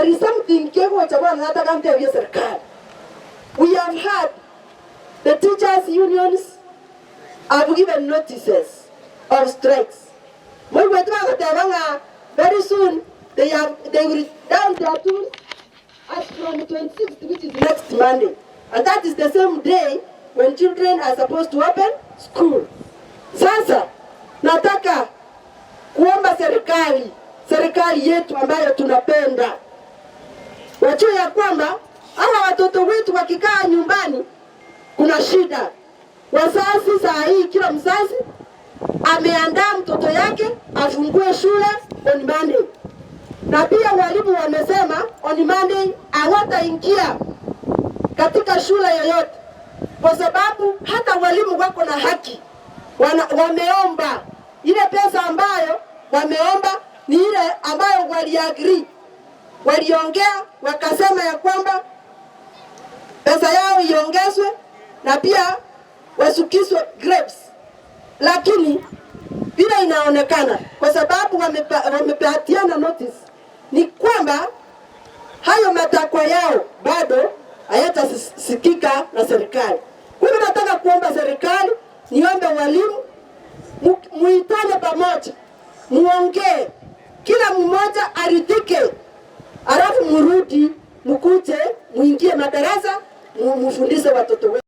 There is something kegocha bwana nataka ntebie serikali. We have had the teachers unions have given notices of strikes. Moigwete bagoteba ng'a very soon they will down their tools as from 26th, which is next Monday. And that is the same day when children are supposed to open school. Sasa nataka kuomba serikali, serikali yetu ambayo tunapenda, wajue ya kwamba hawa watoto wetu wakikaa nyumbani kuna shida. Wazazi saa hii, kila mzazi ameandaa mtoto yake afungue shule on Monday, na pia walimu wamesema on Monday hawataingia katika shule yoyote, kwa sababu hata walimu wako na haki. Wameomba ile pesa ambayo wameomba ni ile ambayo waliagree, waliongea wakasema ya kwamba pesa yao iongezwe na pia washukishwe grades, lakini vile inaonekana kwa sababu wamepatiana notice ni kwamba hayo matakwa yao bado hayatasikika na serikali. Kwa hivyo nataka kuomba serikali, niombe walimu muitane pamoja, muongee, kila mmoja aridhike, alafu murudi mkuje muingie madarasa mufundishe watoto wetu.